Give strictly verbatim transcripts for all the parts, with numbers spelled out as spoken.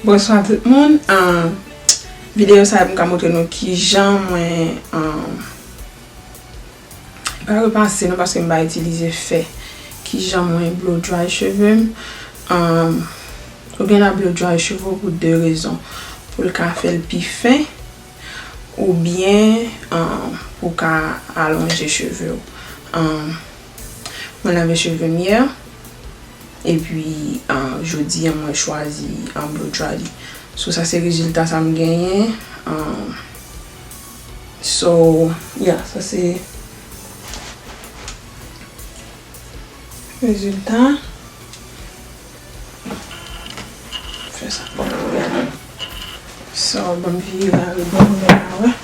Bonswa tout moun. Ah, videyo sa a, m ka montre nou kijan mwen, ah, pa repanse non, paske m pa itilize fè. Kijan mwen blow dry cheve m. Ah, ou gen dwa blow dry cheve w pou de rezon. Pou l ka fè l pi fen, oubyen, ah, pou w ka alonje cheve w. Ah, mwen lave cheve m yè. Epi, ah, jodi a, mwen chwazi, ah, blow dry li. So, sa se rezilta sa m genyen. Ah, so, yeah, sa se rezilta. Fè sa pou nou gade. So, ban m vire arebò, nou ka wè.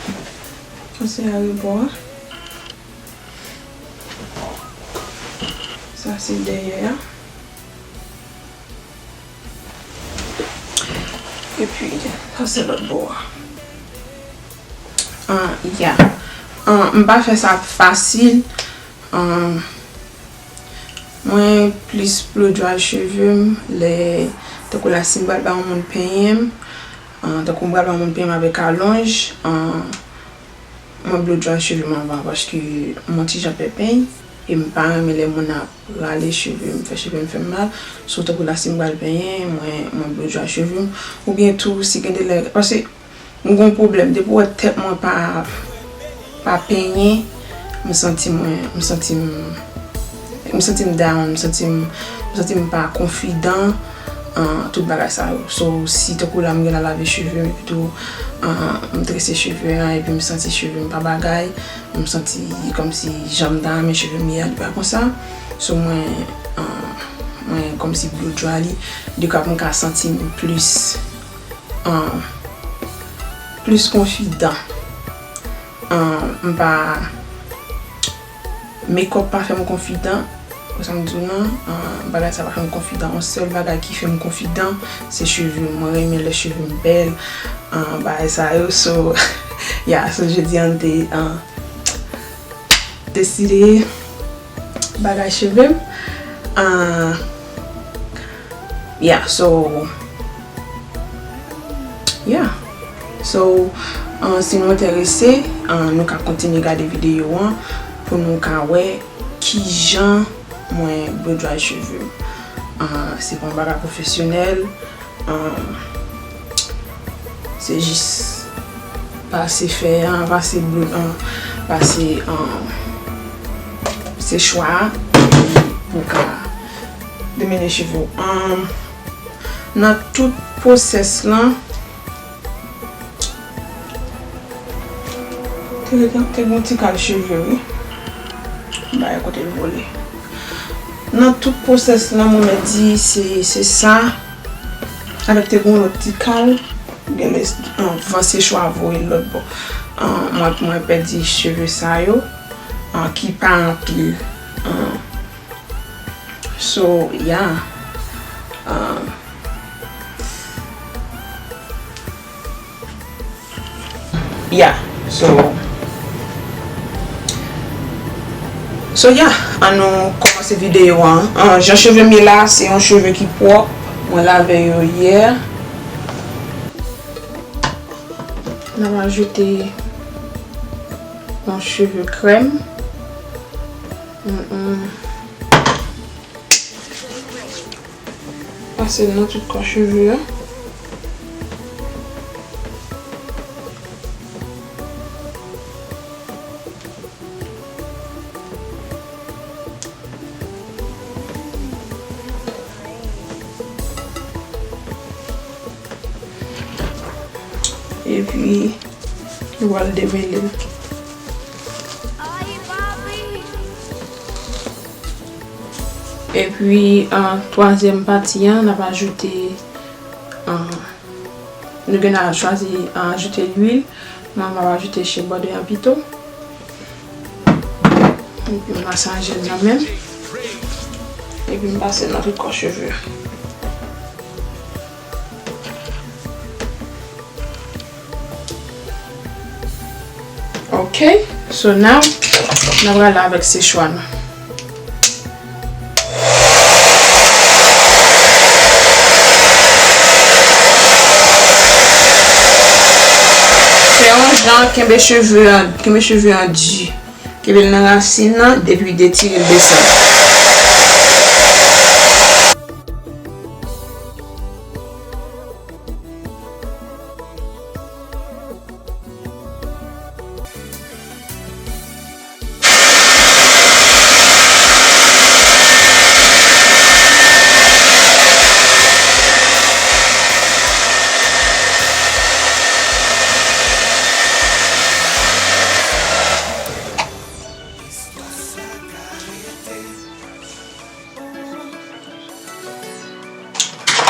Sa se arebò a. Sa se dèyè a. Epi, sa se lòt bò a. Ah, yeah. Ah, m pa fè sa fasil. Ah, mwen plis blow dry cheve m lè, tankou la, si m pral ba yon moun penyen m, ah, tankou m pral ba yon moun penyen m avèk alonj, ah, mwen blow dry cheve m anvan, paske mwen ti jan pè peny, e m pa renmen lè moun ap rale cheve m, fè cheve m fè m mal. So, tankou la, si m pral penyen, mwen, mwen blow dry cheve m. Oubyen tou, si gen de lè, paske m gon pwoblèm, depi w wè tèt mwen pa, pa penyen, m santi mwen, m santi m, m santi m down, m santi m, m santi m pa konfidan, ah, tout bagay sa yo. So, si tankou la m genlè lave cheve m, epi tou, ah, m trese cheve a, epi m santi cheve m pa bagay, m santi kòmsi jan m ta renmen cheve m ye a, li pa konsa. So, mwen, ah, mwen kòmsi blow dry li, de ka pou m ka santi m plis, ah, plis konfidan. Ah, m pa, makeup pa fè m konfidan. Konsa m di w nan, ah, bagay sa pa fè m konfidan. Yon sèl bagay ki fè m konfidan, se cheve m. Mwen renmen lè cheve m bèl, ah, bagay sa yo. So, yeah, so jodi a, m te, ah, deside bagay cheve m. Ah, yeah, so, yeah. So, ah, si nou enterese, ah, nou ka kontinye gade videyo an pou nou ka wè kijan mwen blow dry cheve m. Ah, se pa yon bagay pwofesyonèl. Ah, se jis pase fè an, pase blow an, pase, ah, sechwa a, epi pou w ka demele cheve w. Ah, nan tout pwosès lan, te, te, te gen yon ti kal cheve, wi. M pa wè kote l vole. Nan tout pwosès lan, mwen mèt di se, se sa. Avèk te gen yon lòt ti kal, genlè, ah, van sechwa voye l lòt bò. Ah, mwen, mwen pèdi cheve sa yo, ah, ki pa anpil. Ah, so, yeah. Ah, Yeah, so, so yeah, ann nou kòmanse videyo an. Ah, jan cheve m ye la, se yon cheve ki pwòp. Mwen lave yo yè. N ap ajoute yon cheve krèm. Mm, mm. Pase l nan tout kò cheve a. Epi, nou pral demele l. Epi, ah, twazyèm pati an, n ap ajoute, ah, nou gen dwa chwazi, ah, ajoute lwil. Mwen, m ap ajoute shea butter an pito. Epi, m masaje l nan men m. Epi, m pase l nan tout kò cheve. Ok, so now, n ap prale avèk sechwa nou. Fè yon jan, kenbe cheve an, kenbe cheve an di. Kenbe l nan rasin nan, epi detire l desann.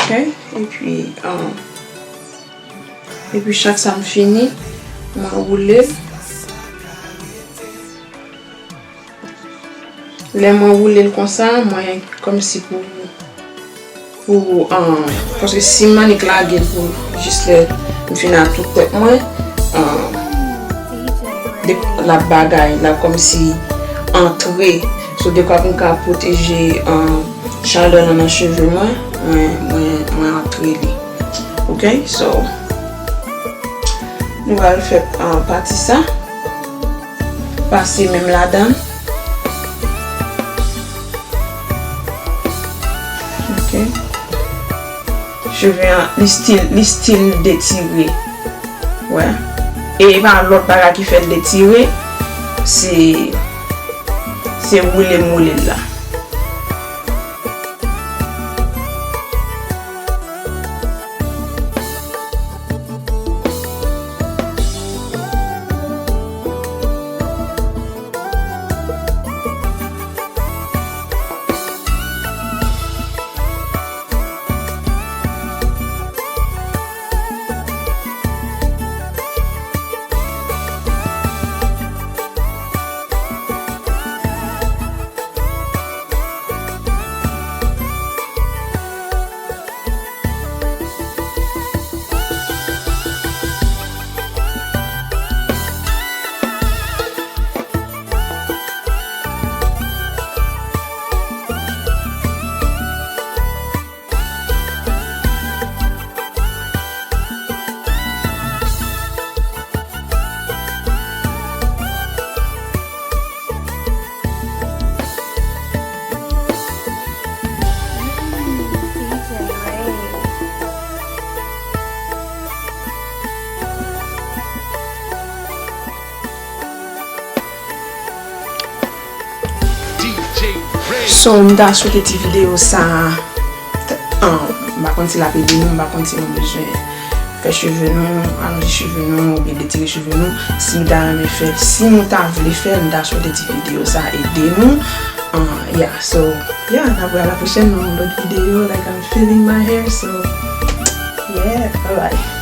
Ok, epi, um, epi chak sa m fini, mwen woule l. Lè mwen woule l konsa, mwen kòmsi pou, pou, um, paske si m annik lage l pou jis lè m fin a tout tèt mwen, um, de, l ap bagay, l ap kòmsi antre. So, dekwa pou m ka pwoteje, um, chalè lan nan cheve mwen, mwen, mwen, mwen antre li. Ok? So, nou pral fè, uh, pati sa. Pase menm ladan. Ok. Cheve an, li still, li still detire. Wè. E pa lòt bagay ki fè l detire, se, se woule m woule l la. So, m ta swete ti videyo sa a, t-, an, m pa konn si l ap ede nou, m pa konn si nou bezwen fè cheve nou, alonje cheve nou, oubyen detire cheve nou. Si nou ta renmen fè, si nou ta vle fè, m ta swete ti videyo sa a ede nou. An, yeah, so, yeah, n ap wè a la pwochèn nan yon lòt videyo, like, I'm feeling my hair, so, yeah, bye bye.